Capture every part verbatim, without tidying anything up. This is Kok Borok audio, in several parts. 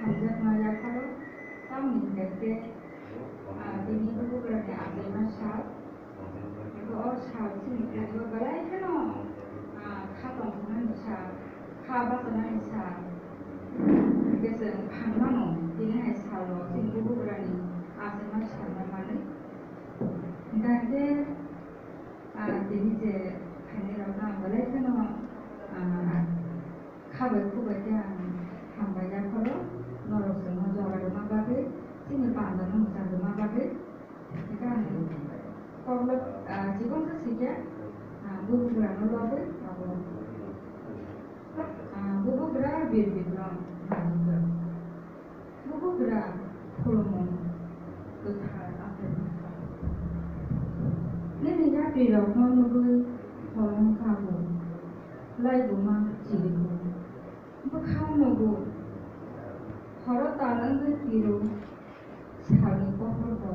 Hamjakma yapharo tamni hwnkhe, ah, tini bubagrani achaima sal. Eko o sal chini thani o belai kheno, ah, kha tongthoknani sal, kha bachanani sal. Hwnkhe chwng phan mano, tini hai salo chini bubagrani achaima salno manwi. Hwnkhe, ah, tini je khainai rokno ang belai kheno, ah, kha bai khu bai khe ang hambai yapharo, norok chwngno jora rwma bagwi, chini panda no mwchang rwma bagwi. Hwnkhe ang kokno, ah, chikon khe sikhe, ah, bubagrano lobwi abo, ah, bubagra Bir Bikram Majikya. Bubagra khulumung kwthar Aphai. Nini yaprirokno nugwi holong kabo, laibuma chirigo. Bwkhao nugo, horo tal wngwi tiro, salni pohor bo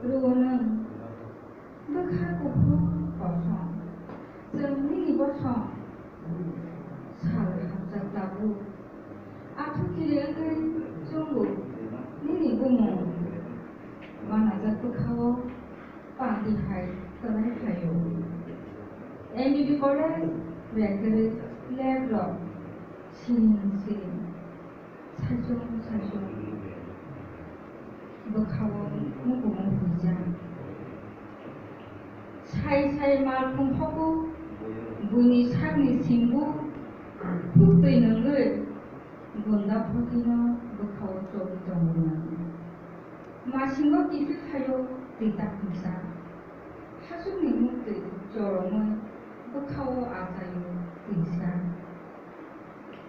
rwo nwng. Bwkha kuphur kosom, chwng nini bosong, sal hamjak tabuk. Athuki wngwi chwngo nini bumung, manajak bwkhao panti hai kwlai phaio. M B B college rekhorwi lab rok siring siring. Saichung saichung bwkhao mukumu huijak. Sai sai malkhung hogo buini sakni singbu khuk twi nungwi gunda photino bwkhao chogwi tongo. Masingo kiphil thaio twi takhumsa. Hachukni muktwi choromwi bwkhao achaio twisa.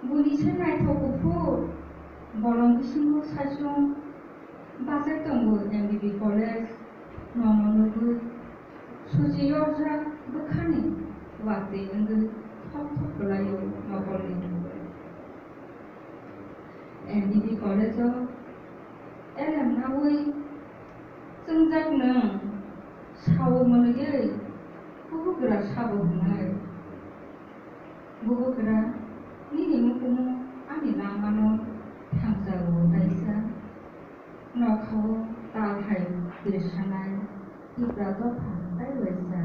Buini se naithok kuphur, bolong bisingo saichung bachai tongo M B B college, nono nugwi suchi yorjak bwkhani watwi wngwi thok thok kwlaio nokolni. M B B college-o elem naui chwngjak nwng sao mwnwi bubagra sabo hwnwi. Bubagra, nini mukumu ani langmano thangjago taisa, nokhao tal hai twisanai Tipra dopha tai waisa.